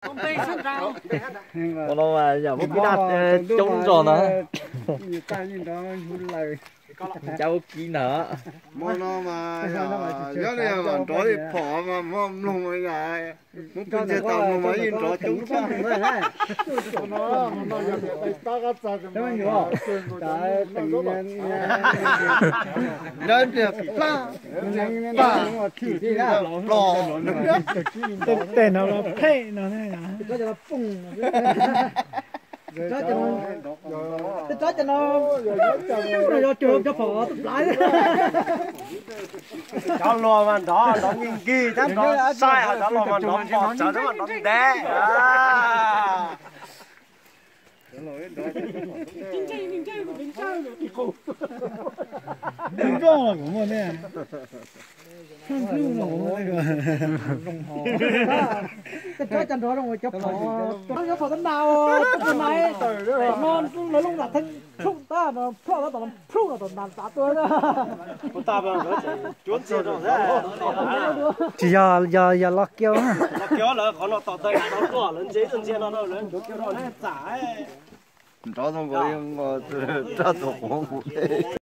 Ua no mas yam muab pib daj coob zog ntag. Cab ua kiv ntag. Hmo no mas yog nrov li phom mas hmo mloog mas yam muab pib ntseg tau mloog mas yeej nrov coob tshaj. Tej no los phem no. Tej tsob cov no, tej tsob cov no, cov phom tub plav. Cov luag mas nrov nrov nkig nkig, cov nrov sai, ho cov luag mas nrov npos tsawv, cov mas nrov ntev. Nroj los kuv muaj ne. Tej tsob cov nrov zoo cov phom, cov phom tab nas, tab nas no lawv looj nram theej plhuj tab no plhuj tab tom plhuj no tom nas txav tuaj. Tsis yog, yog, yog los kiau. Nrov zoo nkaus li raj tus quav nqus dej.